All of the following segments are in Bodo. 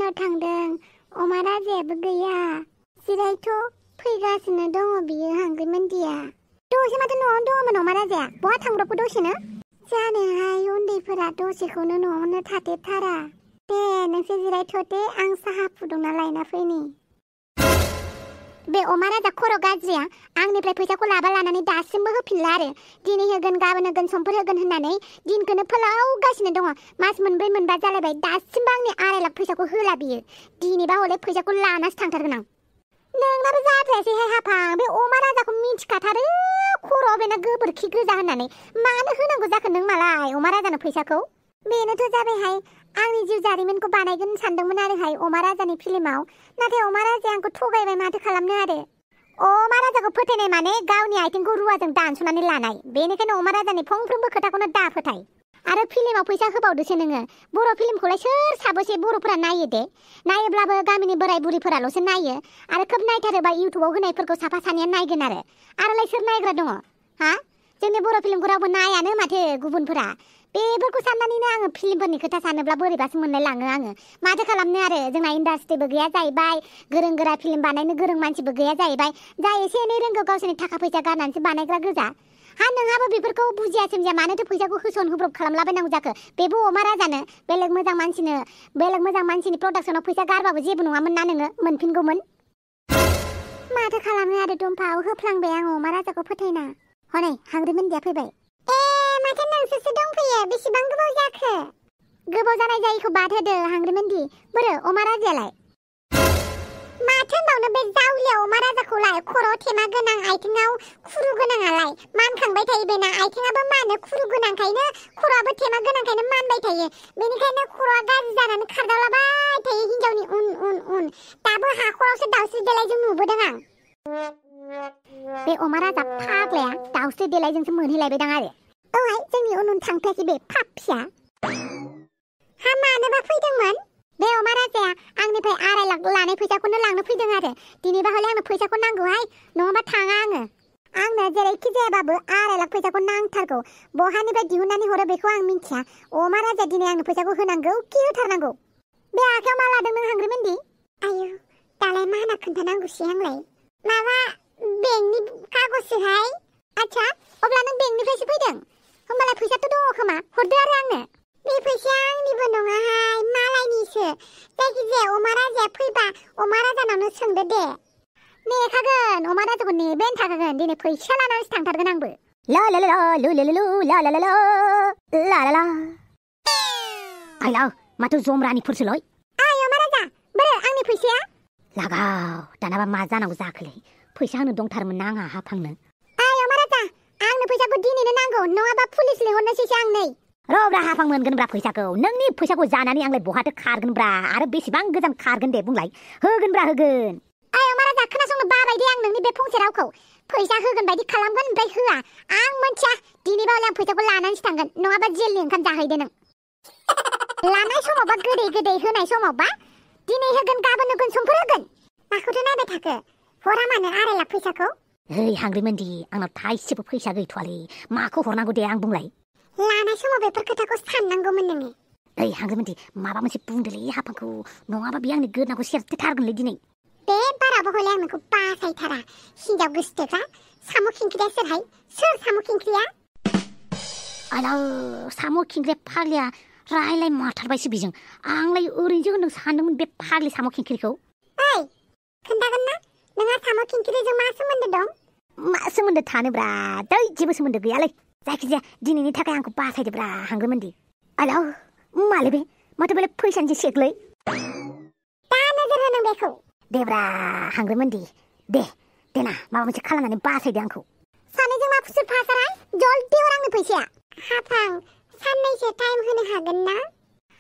गोजानाव थांदों अमा राजायाबो गैया जिरायथ' फैगासिनो दङ बियो हांग्रिमोनदिया दसे माथो न'आवनो दङमोन अमा राजाया बहा थांब्रबखो दसेनो जानोहाय उन्दैफोरा दसेखौनो न'आवनो थाथेरथारा दे नोंसोर जिरायथ'दे आं साहा फुदुंना लायना फैनि बे अमा राजा खर' गाज्रिया आंनिफ्राय फैसाखौ लानानै दासिमबो होफिनला आरो दिनै होगोन गाबोन होगोन समफोर होगोन होननानै दिनखौनो फोलावगासिनो दङ मास मोनब्रै मोनबा जालायबाय दासिमबो आंनि 2.5 लाख फैसाखौ होला बियो दिनैबा हले फैसाखौ लानासो थांथारगोन आं नोंनाबो जाद्रायासैहाय हाफां बे अमा राजाखौ मिथिखाथारो खर'आव बेना गोबोरखि गोजा होननानै मानो होनांगौ जाखो नों मालाय अमा राजानो फैसाखौ बेनोथ' जाबायहाय आंनि जिउ जारिमिनखौ बानायगोन सानदोंमोन आरोहाय अमा राजानि फिल्माव नाथाय अमा राजाया आंखौ थगायबाय माथो खालामनो आरो अमा राजाखौ फोथायनाय माने गावनि आथिंखौ रुवाजों दानस'नानै लानाय बेनिखायनो अमा राजानि फंफ्रोमबो खोथाखौनो दा फोथाय आरो फिल्माव फैसा होबावदोसो नोङो बर' फिल्मखौलाय सोर साबोसे बर'फोरा नायो दे नायोब्लाबो गामिनि बोराय बुरिफोराल'सो नायो आरो खोब नायथारोबा इउटुबाव होनायफोरखौ साफा सानैया नायगोन आरोलाय सोर नायग्रा दङ हा जोंनि बर' फिल्मखौ रावबो नायानो माथो गुबुनफोरा बेफोरखौ साननानैनो आङो फिल्मफोरनि खोथा सानोब्ला बोरैबासो मोनलाय लाङो आङो माथो खालामनो आरो जोंना इन्डास्ट्रिबो गैया जाहैबाय गोरों गोरा फिल्म बानायनो गोरों मानसिबो गैया जाहैबाय जा एसे एनै रोंगौ गावसोरनि थाखा फैसा गारनानैसो बानायग्रा गोजा हा नोंहाबो बेफोरखौ बुजिया सोमजिया मानोथो फैसाखौ होसन होब्रब खालामलाबायनांगौ जाखो बेबो अमा राजानो बेलेग मोजां मानसिनि प्रडाक्सनाव फैसा गारबाबो जेबो नङामोन ना नोङो मोनफिनगौमोन माथो खालामनो आरो दम्फाव होफ्लांबाय आं अमा राजाखौ फोथायना हनै हांग्रिमोनदिया फैबाय माथो नोंसोरसो दंफैयो बेसेबां गोबाव जाखो गोबाव जानाय जायैखौ बाद होदो हांग्रिमोनदि बोरो अमा राजायालाय माथो होनबावनो बे जावलिया अमा राजाखौलाय खर'आव थेमा गोनां आथिङाव खुरु गोनाङालाय मानखांबाय थायो बेना आथिङाबो मानो खुरु गोनांखायनो खर'आबो थेमा गोनांखायनो मानबाय थायो बेनिखायनो खर'आ गाज्रि जानानै खारदावलाबाय थायो हिनजावनि उन दाबो हाखरावसो दाउस्रि देलायजों नुबोदों आं बे अमा राजा फाग्लाया दाउस्रि देलायजोंसो मोनहैलायबायदां आरो औहाय जोंनि उन थांफायाखै बे पापिया हा मानोबा फैदोंमोन बे अमा राजाया आंनिफ्राय 2.5 लाख लानाय फैसाखौनो लांनो फैदों आरो दिनैबा हले आंनो फैसाखौ नांगौहाय नङाबा थाङा आंनो जेरैखि जायाबाबो 2.5 लाख फैसाखौ नांथारगौ बहानिफ्राय दिहुननानै हरो बेखौ आं मिथिया अमा राजाया दिनै आंनो फैसाखौ होनांगौ कि होथारनांगौ बे आखायाव मा लादों नों हांग्रिमोनदि आयु दालाय मा होनना खोन्थानांगौसै आंलाय माबा बेंकनि कागजसोहाय आच्छा अब्ला नों बेंकनिफ्रायसो फैदों होमबालाय फैसाथ' दङ खोमा हरदो आरो आंनो बे फैसाया आंनिबो नङाहाय मालायनिसो जायखिजाया अमा राजाया फैबा अमा राजानावनो सोंदो दे नेखागोन अमा राजाखौ नेबायानो थाखागोन दिनै फैसा लानानैसो थांथारगोन आंबो ला ला ला लु लु लु ला ला ला ला ला ला ला आइला माथो जमरानिफोरसोलै आइ अमा राजा बोरो आंनि फैसाया लागाव दानाबा मा जानांगौ जाखोलै फैसा होनो दंथारमोन ना आंहा हाफांनो आइ अमा राजा आंनो फैसाखौ दिनैनो नांगौ नङाबा पुलिस लिंहरनोसैसो आं नै रब्रा हाफां मोनगोनब्रा फैसाखौ नोंनि फैसाखौ जानानै आंलाय बहाथो खारगोनब्रा आरो बेसेबां गोजान खारगोन दे बुंलाय होगोनब्रा होगोन आइ अमा राजा खोनासंनो बाबाय दे आं नोंनि बे फंसे रावखौ फैसा होगोन बायदि खालामगोन ओमफ्राय होआ आं मोनथिया दिनैबा हले आं फैसाखौ लानानैसो थांगोन नङाबा जेलनि ओंखाम जाहैदो नों लानाय समावबा गोदै होनाय समावबा दिनै होगोन गाबोन होगोन समफोर होगोन माखौथो नायबाय थाखो हरा मानो 2.5 लाख फैसाखौ ओइ हांग्रिमोनदि आंनाव थाइसेबो फैसा गैथ'वालै माखौ हरनांगौ दे आं बुंलाय लानाय समाव बेफोर खोथाखौ साननांगौमोन नोङो ओइ हांग्रिमोनदि माबा मोनसे बुंदोलै हाफांखौ नङाबा बे आंनि गोदनाखौ सेरथेथारगोनलै दिनै बे बाराबो हले आं नोंखौ बासायथारा हिनजाव गोसथोग्रा साम' खिंख्रिया सोरहाय सोर साम' खिंख्रिया आइला साम' खिंख्रिया फाग्लिया रायलाय मारथारबायसो बेजों आंलाय ओरैनोसो होनदों सानदोंमोन बे फाग्लि साम' खिंख्रिखौ ओइ खोन्थागोन ना नोंहा साम' खिंख्रिजों मा सोमोन्दो दं मा सोमोन्दो थानोब्रा दै जेबो सोमोन्दो गैयालै जायखिजाया दिनैनि थाखाय आंखौ बासायदोब्रा हांग्रिमोनदि आइला मालै बे माथो बेलाय फैसानिसो सेकलै दा नोजोर होनों बेखौ देब्रा हांग्रिमोनदि दे देना माबा मोनसे खालामनानै बासायदो आंखौ सानैजों मा फुसुर फासाराय जल्दि हर आंनो फैसाया हाफां साननैसो टाइम होनो हागोन ना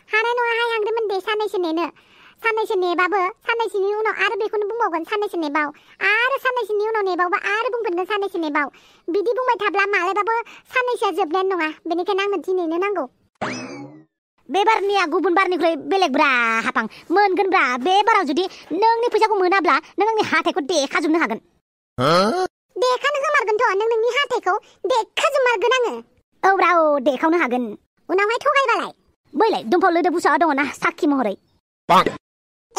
हानाय नङाहाय हांग्रिमोनदि साननैसो नेबाबो साननैसोनि उनाव आरो बेखौनो बुंबावगोन साननैसो नेबाव आरो साननैसोनि उनाव नेबावबा आरो बुंफिनगोन साननैसो नेबाव बिदि बुंबाय थाब्ला मालाबाबो साननैसोआ जोबनायानो नङा बेनिखायनो आंनो दिनैनो नांगौ बे बारनिया गुबुन बारनिख्रुइ बेलेगब्रा हाफां मोनगोनब्रा बे बाराव जुदि नोंनि फैसाखौ मोनाब्ला नों आंनि हाथायखौ देखाजोबनो हागोन देखानो होमारगोनथ' नों नोंनि हाथायखौ देखाजोबमारगोन आङो औब्रा औ देखावनो हागोन उनावहाय थगायबालाय बैलाय दंफाव लोदो बुसावा दङ ना साखि महरै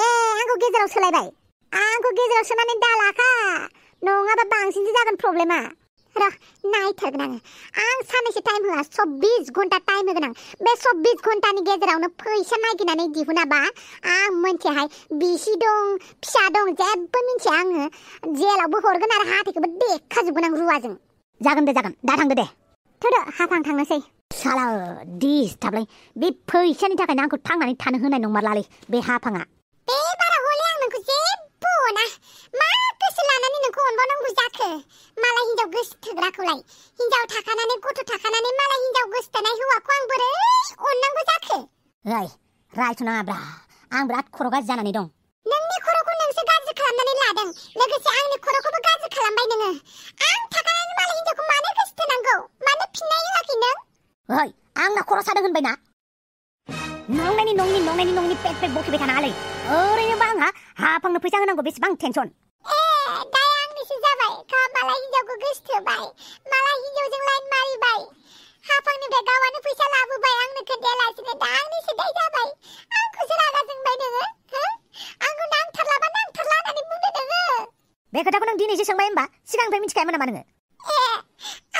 आंखौ गेजेराव सोलायबाय आंखौ गेजेराव सोनानै दालाखा नङाबा बांसिनसो जागोन प्रब्लेमा र नायथारगोन आं सानैसो टाइम होआ 24 घन्टा टाइम होगोन आं बे 24 घन्टानि गेजेरावनो फैसा नागिरनानै दिहुनाबा आं मोनथियाहाय बिसि दं फिसा दं जेबो मिन्थिया आङो जेलावबो हरगोन आरो हाथैखौबो देखाजोबगोन आं रुवाजों जागोन दा थांदो दे थोदो हाफां थांनोसै साला दिसथाबलै बे फैसानि थाखायनो आंखौ थांनानै थानो होनाय नंमारलालै बे हाफाङा बे बारा हले आं नोंखौ जेबो अना मा गोसो लानानै नोंखौ अनबावनांगौ जाखो मालाय हिनजाव गोसथोग्राखौलाय हिनजाव थाखानानै गथ' थाखानानै मालाय हिनजाव गोसथोनाय हौवाखौ आं बोरै अननांगौ जाखो ओइ रायथ'नाङाब्रा आं बिराद खर' गाज्रि जानानै दं नोंनि खर'खौ नोंसो गाज्रि खालामनानै लादों लोगोसे आंनि खर'खौबो गाज्रि खालामबाय नोङो आं थाखानानै मालाय हिनजावखौ मानो गोसथोनांगौ मानो फिननाय होआखै नों ओइ आंना खर' सादों होनबायना नंनायनि पेट बखिबाय थानाङालै ओरैनोबा आंहा हाफांनो फैसा होनांगौ बेसेबां टेनसन दाय आंनिसो जाबाय मालाय हिनजावखौ गोसथोबाय मालाय हिनजावजों लाइन मारिबाय हाफांनिफ्राय गावआनो फैसा लाबोबाय आंनो खोन्थायालासिनो दा आंनिसो दाय जाबाय आंखौसो रागा जोंबाय नोङो आंखौ नांथारलाबा नांथारला होननानै बुंदो नोङो बे खोथाखौ नों दिनैसो सोंबाय होनबा सिगांनिफ्राय मिथिखायोमोन नामा नोङो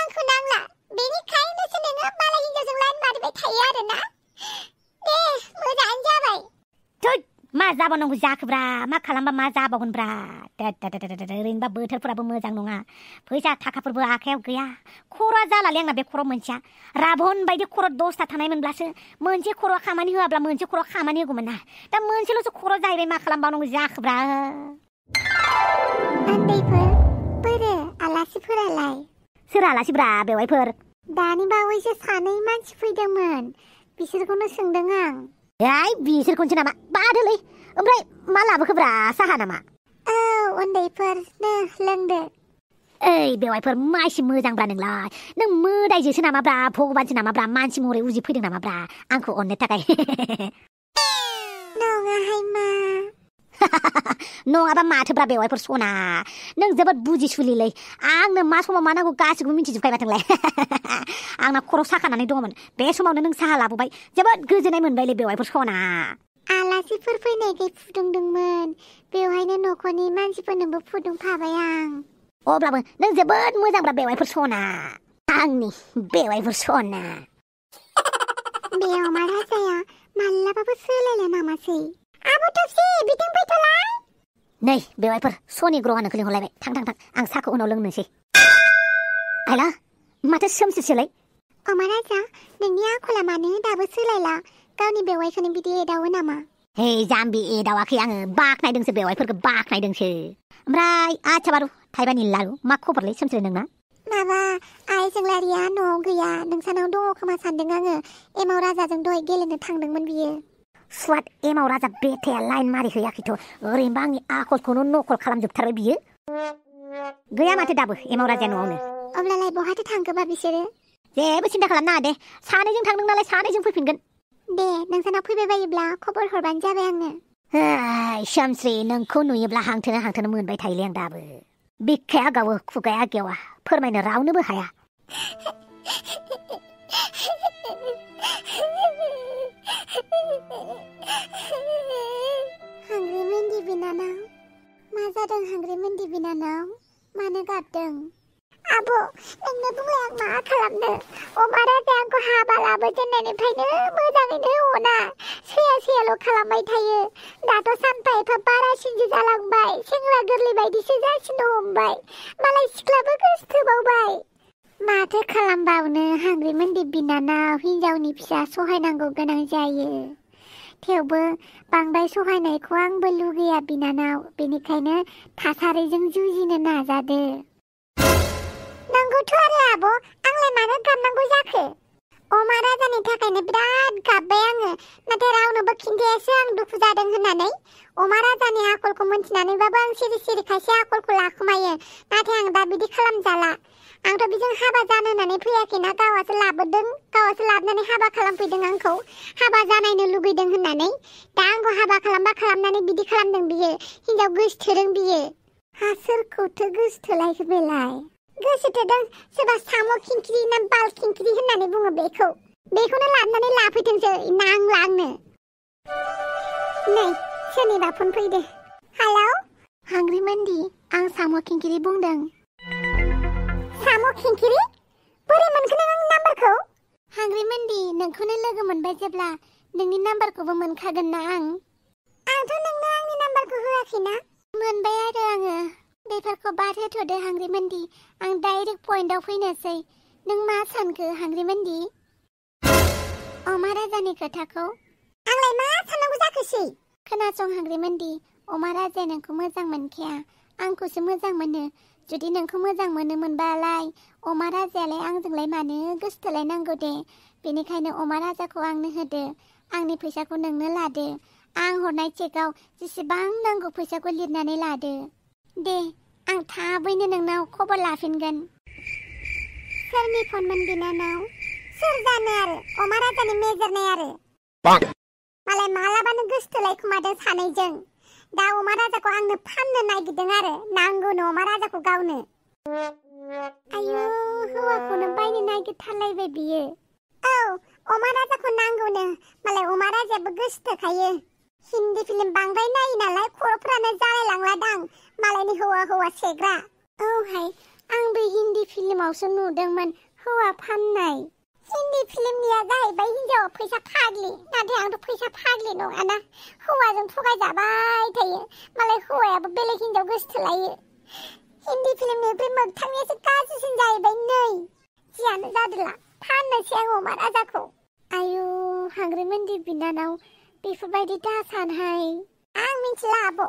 आंखौ नांला बेनिखायनोसो नोङो मालाय हिनजावजों लाइन मारिबाय थायो आरोना दे मोजाङानो जाबाय थोद मा जाबावनांगौ जाखोब्रा मा खालामबा मा जाबावगोनब्रा ओरैनोबा बोथोरफोराबो मोजां नङा फैसा थाखाफोरबो आखायाव गैया खर'आ जालालै आंना बे खर' मोनसेया राबन बायदि खर' 10टा थानाय मोनब्लासो मोनसे खर'आ खामानि होआब्ला मोनसे खर'आ खामानि होगौमोन ना दा मोनसेल'सो खर' जाहैबाय मा खालामबावनांगौ जाखोब्रा उन्दैफोर बोरो आलासिफोरालाय सोर आलासिब्रा बेवाइफोर दानि बावैसो सानै मानसि फैदोंमोन बिसोरखौनो सोंदों आं बिसोरखौनोसो नामा बादोलै ओमफ्राय मा लाबोखोब्रा साहा नामा औ उन्दैफोरनो लोंदो ओइ बेवाइफोर माइसि मोजांब्रा नोंलाय नों मोदायजोसो नामाब्रा भगबानसो नामाब्रा मानसि महरै उजिफैदों नामाब्रा आंखौ अननो थाखाय नङाहाय मा नङाबा माथोब्रा बेवाइफोर सना नों जोबोद बुजिसुलिलै आंनो मा समाव मा नांगौ गासिखौबो मिथिजोबखायो माथोलाय आंना खर' साखानानै दङमोन बे समावनो नों साहा लाबोबाय जोबोद गोजोननाय मोनबायलै बेवाइफोर सना आलासिफोर फैनायखाय फुदुंदोंमोन बेवहायनो न'खरनि मानसिफोरनोबो फुदुंफाबाय आं अब्लाबो नों जोबोद मोजांब्रा बेवाइफोर सना आंनि बेवाइफोर सना बे अमा राजाया मालाबाबो सोलायला नामासै आब' थफसि बिथिं फैथ'लाय नै बेवाइफोर सनि ग्रहानो खोलिहरलायबाय थां आं साहाखौ उनाव लोंनोसै आइला माथो सोमसिसोलाय अमा राजा नोंनि आखला मानो दाबो सोलायला गावनि बेवाइखौनो बिदि एदावो नामा हे जाम्बि एदावाखै आङो बाखनायदोंसो बेवाइफोरखौ बाखनायदोंसो ओमफ्राय आच्छा बारु थाइबानि लारु मा खबरलै सोमसिलै नोंना माबा आइ जोंलारिया न'आव गैया नोंसानाव दङ खोमा सानदों आङो एमाव राजाजों दहाय गेलेनो थांदोंमोन बियो स्वाद एमाव राजा बेथाया लाइन मारिहैयाखैथ' ओरैनोबा आंनि आखलखौनो नकल खालामजोबथारबाय बियो गैया माथो दाबो एमाव राजाया न'आवनो अब्लालाय बहाथो थांखोबा बिसोरो जेबो सिन्था खालामनाङा दे सानैजों थांदों नालाय सानैजों फैफिनगोन दे नोंसानाव फैबाय बायोब्ला खबर हरबानो जाबाय आंनो सोमस्रि नोंखौ नुयोब्ला हांथोनो मोनबाय थायोलै आं दाबो बिखाया गावो खुगाया गेवा फोरमायनो रावनोबो हाया हांग्रिमोनदि बिनानाव मा जादों हांग्रिमोनदि बिनानाव मानो गाबदों आब' नोंनो बुंलाय आं मा खालामनो अमा राजाया आंखौ हाबा लाबोजेननायनिफ्रायनो मोजाङैनो अना सैयाल' खालामबाय थायो दाथ' सानफा एफा बारासिनसो जालांबाय सेंग्रा गोरलै बायदिसो जासिनो हमबाय मालाय सिख्लाबो गोसथोबावबाय माथो खालामबावनो हांग्रिमोनदि बिनानाव हिनजावनि फिसा सहायनांगौ गोनां जायो थेवबो बांद्राय सहायनायखौ आंबो लुगैया बिनानाव बेनिखायनो थासारिजों जुजिनो नाजादो नंगौथ' आरो आब' आंलाय मानो गाबनांगौ जाखो अमा राजानि थाखायनो बिराद गाबबाय आङो नाथाय रावनोबो खिन्थायासो आं दुखु जादों होननानै अमा राजानि आखलखौ मोनथिनानैबाबो आं सिरि खायसे आखलखौ लाखुमायो नाथाय आं दा बिदि खालामजाला आंथ' बिजों हाबा जानो होननानै फैयाखैना गावहासो लाबोनानै हाबा खालामफैदों आंखौ हाबा जानायनो लुगैदों होननानै दा आंखौ हाबा खालामना बिदि खालामदों बियो हिनजाव गोसथोदों बियो सोरखौथो गोसथोलायखो बेलाय गोसोथोदों सोरबा साम' खिंख्रि ना बाल खिंख्रि होननानै बुङो बेखौनो लाबोनानै लाफैथोंसै नांला आंनो नै सोरनिबा फन फैदो। हेलौ हांग्रि मानदि आं साम' खिंखिरि बुंदों। साम' खिंखिरि बोरै मोनखो नों आंनि नाम्बारखौ? हांग्रि मानदि नोंखौनो लोगो मोनबाय जेब्ला नोंनि नाम्बारखौबो मोनखागोन ना आं। आंथ' नोंनो आंनि नाम्बारखौ होआखैना। मोनबाय आरो आङो। बेफोरखौ बाद होथ'दो हांग्रि मानदि आं डाइरेक्ट पइन्टआव फैनोसै। नों मा सानखो हांग्रि मानदि? अमा राजानि खोथाखौ आंलाय मा साननांगौ जाखोसै? खोनासं हांग्रि मानदि अमा राजाया नोंखौ मोजां मोनखाया आंखौसो मोजां मोनो। जुदि नोंखौ मोजां मोनोमोनबालाय अमा राजायालाय आंजोंलाय मानो गोसथोलायनांगौ दे। बेनिखायनो अमा राजाखौ आंनो होदो। आंनि फैसाखौ नोंनो लादो। आं हरनाय चेकआव जेसेबां नांगौ फैसाखौ लिरनानै लादो। दे आं थाबैनो नोंनाव खबर लाफिनगोन। सोरनि फनमोन बिनानाव? सोर जानो आरो अमा राजानि मेजरनाय आरो मालाय मालाबानो गोसथोलायखुमादों सानैजों। दा अमा राजाखौ आंनो फाननो नागिरदों आरो नांगौनो अमा राजाखौ गावनो। आयु हौवाखौनो बायनो नागिरथारलायबाय बियो। औ अमा राजाखौ नांगौनो। मालाय अमा राजायाबो गोसथोखायो। हिन्दी फिल्म बांद्राय नायो नालाय खर'फ्रानो जालायलांलादां मालायनि हौवा सेग्रा। औहाय आंबो हिन्दी फिल्मावसो नुदोंमोन हौवा फाननाय। हिन्दी फिल्मनिया जाहैबाय हिन्जावा फैसा फाग्लि। नाथाय आंथ' फैसा फाग्लि नङाना। हौवाजों थगायजाबाय थायो। मालाय हौवायाबो बेलेग हिन्जाव गोसथोलायो। हिन्दी फिल्मनिफ्राय मोगथांनियासो गाज्रिसिन जाहैबाय नै। जियानो जादोला फाननोसै आं अमा राजाखौ। आयु हांग्रि मानदि बिनानाव बेफोरबायदि दासानहाय। आं मिथिला आब'।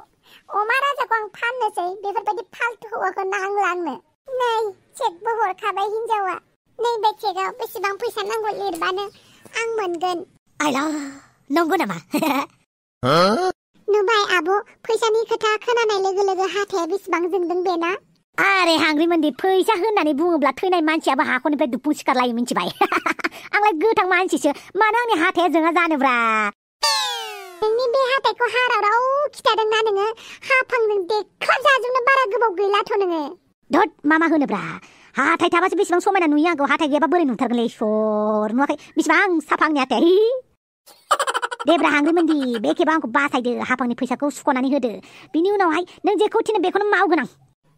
अमा राजाखौ आं फाननोसै। बेफोरबायदि फाल्थु हौवाखौ नांला आंनो। नै चेकबो हरखाबाय हिन्जावा। नैबे चेकआव बेसेबां फैसा नांगौ लिरबानो आं मोनगोन। आयला नंगौ नामा? नुबाय आब' फैसानि खोथा खोनानाय लोगो लोगो हाथाया बेसेबां जोंदों बेना। आरे हांग्रि मानदि फैसा होननानै बुङोब्ला थैनाय मानसियाबो हाखरनिफ्राय दुफुं सिखारलायो मिथिबाय। आंलाय गोथां मानसिसो मानो आंनि हाथाया जोङा जानोब्रा। नोंनि बे हाथायखौ हाराव खिथादोंना नोङो हाफांजों देख्लाब जाजोबनो बारा गोबाव गैलाथ' नोङो। धत मामा होनोब्रा हाथाय थाबासो बेसेबां समायना नुयो आंखौ। हाथाय गैयाबा बोरै नुथारगोनलै सर नुवाखै बेसेबां साफा आंनि हाथाया। देब्रा हांग्रि मानदि बे खेबा आंखौ बासायदो। हाफांनि फैसाखौ सुख'नानै होदो। बिनि उनावहाय नों जेखौ थिनो बेखौनो मावगोन आं।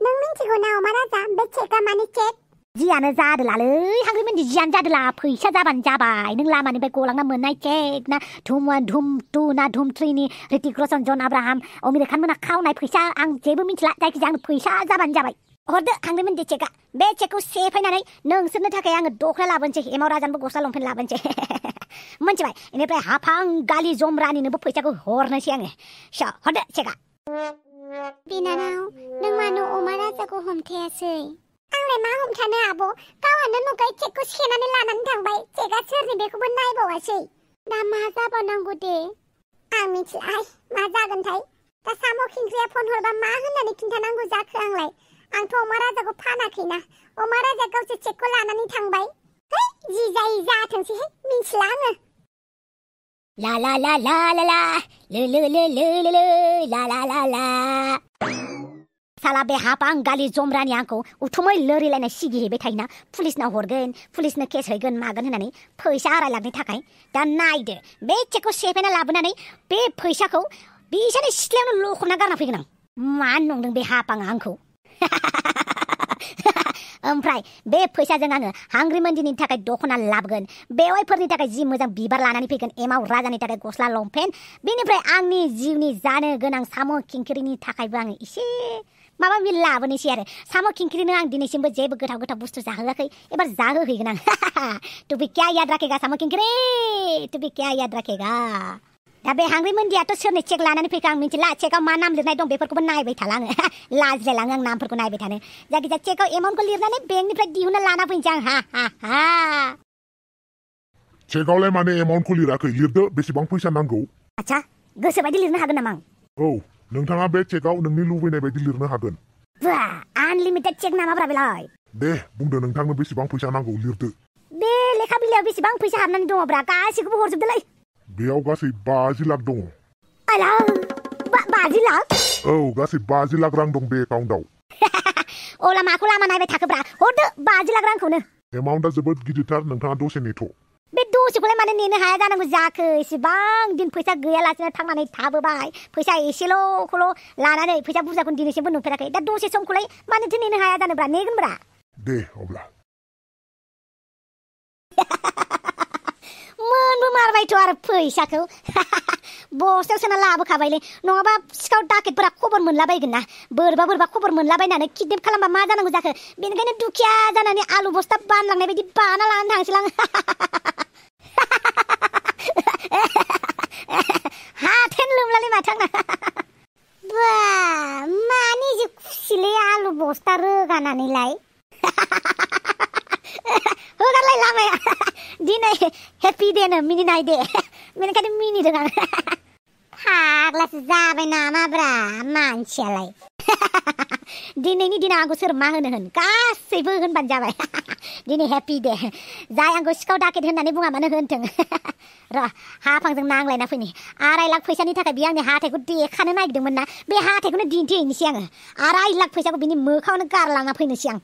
नों मिथिगौ ना अमा राजा बे चेकआ मानि चेक? जियानो जादोलालै हांग्रि मानदि जियानो जादोला फैसा जाबानो जाबाय। नों लामानिफ्राय गलांना मोननाय चेक ना धुम 1 धुम 2 ना धुम 3 नि ऋतिक र'शन जन आब्राहाम अमिर खान मोना खावनाय फैसा आं जेबो मिथिला। जायखिजाया आंनो फैसा जाबानो जाबाय। हरदो हांग्रि मानदि चेकआ। बे चेकखौ सेफायनानै नोंसोरनो थाखाय आङो दख'ना लाबोनोसै। एमाव राजानोबो गस्ला लंपेन्ट लाबोनोसै। मोनथिबाय? बेनिफ्राय हाफां गालि जमरानिनोबो फैसाखौ हरनोसै आङो। हरदो चेकआ। बिनानाव नों मानो अमा राजाखौ हमथायासै? आंलाय मा हमथानो आब'। गावहानो नुगाय चेकखौ सेनानै लानानै थांबाय। चेकआ सोरनि बेखौबो नायबावासै। दा मा जाबावनांगौ दे? आं मिथिलाहाय मा जागोनथाय। दा साम' खिंख्रिया फन हरबा मा होननानै खिन्थानांगौ जाखो आंलाय? आंथ' अमा राजाखौ फानाखैना। अमा राजाया गावसो चेकखौ लानानै थांबाय। है जि जायो जाथोंसैहाय मिथिला आङो। ला ला ला ला ला ला लो लो लो लो लो लो ला ला ला ला। साला बे हाफां गालि जमरानि आंखौ उथुमै लोरिलायनाय सिगिहैबाय थायोना। पुलिसनाव हरगोन पुलिसनो केस हैगोन मागोन होननानै फैसा आरायलांनो थाखाय। दा नायदो बे चेकखौ सेफायना लाबोनानै बे फैसाखौ बिसोरनि सिथ्लायावनो लखबना गारना फैगोन आं। मा नंदों बे हाफाङा आंखौ। ओमफ्राय बे फैसाजों आङो हांग्रि मानदिनि थाखाय दख'ना लाबोगोन। बेवाइफोरनि थाखाय जि मोजां बिबार लानानै फैगोन। एमाव राजानि थाखाय गस्ला लंपेन्ट। बेनिफ्राय आंनि जिउनि जानो गोनां साम' खिंख्रिनि थाखायबो आङो एसे माबा माबि लाबोनोसै आरो। साम' खिंख्रिनो आं दिनैसिमबो जेबो गोथाव गोथाव बुस्थु जाहोआखै। एबार जाहोहैगोन आं। तु भी क्या याद रखेगा साम' खिंख्रि? तु भी क्या याद रखेगा? दा बे हांग्रि मानदियाथ' सोरनि चेक लानानै फैखो आं मिथिला। चेकआव मा नाम लिरनाय दं बेफोरखौबो नायबाय थाला आङो। लाजिलायलाङो आं नामफोरखौ नायबाय थानो। जायखिजाया चेकआव एमाउन्टखौ लिरनानै बेंकनिफ्राय दिहुनना लाना फैनोसै आं। हा हा हा। चेकआवलाय माने एमाउन्टखौ लिराखै। लिरदो बेसेबां फैसा नांगौ। आच्छा गोसोबायदि लिरनो हागोन नामा आं? औ नोंथाङा बे चेकआव नोंनि लुबैनाय बायदि लिरनो हागोन। बा आनलिमिटेड चेक नामाब्रा बेलाय? दे बुंदो नोंथांनो बेसेबां फैसा नांगौ लिरदो। बे लेखा बिलाइयाव बेसेबां फैसा हाबनानै दङब्रा गासैखौबो हरजोबदोलै। बेयाव गासै 50 लाख दङ। आला 50 लाख? औ गासै 50 लाख रां दं बे एकाउन्टाव। अला माखौ लामा नायबाय थाखोब्रा? हरदो 50 लाख रांखौनो। एमाउन्टआ जोबोद गिदिरथार। नोंथाङा दसे नेथ'। बे दसेखौलाय मानो नेनो हाया जानांगौ जाखो इसेबां दिन फैसा गैयालासिनो थांनानै थाबोबाय फैसा एसेल'खौल' लानानै फैसा बुरजाखौनो दिनैसिमबो नुफेराखै दा दसे समखौलाय मानोथो नेनो हाया जानोब्रा नेगोनब्रा दे अब्ला मोनबो मारबायथ' आरो फैसाखौ बस्तायाव सोना लाबोखाबायलै नङाबा सिखाव दाकेटफोरा खबर मोनलाबायगोन ना बोरैबा खबर मोनलाबायनानै किडनेप खालामबा मा जानांगौ जाखो बेनिखायनो दुखिया जानानै आलु बस्ता बानलांनाय बायदि बाना लानानै थांसैलां हाथायानो लोमलालै माथो आंना बा मानि जे खुसिलै आलु बस्ता रोगानानैलाय होगारलाय लामाया दिनै हेपि डेनो मिनिनाय दे बेनिखायनो मिनिदों आं फाग्लासो जाबाय नामाब्रा मानसियालाय दिनैनि दिनाव आंखौ सोर मा होनो होन गासैबो होनबानो जाबाय दिनै हेपि डे जाय आंखौ सिखाव दाकेट होननानै बुङा मानो होनथों र' हाफांजों नांलायना फैनि 2.5 लाख फैसानि थाखाय बियो आंनि हाथायखौ देखानो नागिरदोंमोन ना बे हाथायखौनो दिन्थिहैनोसै आङो 2.5 लाख फैसाखौ बिनि मोखाङावनो गारलांना फैनोसै आं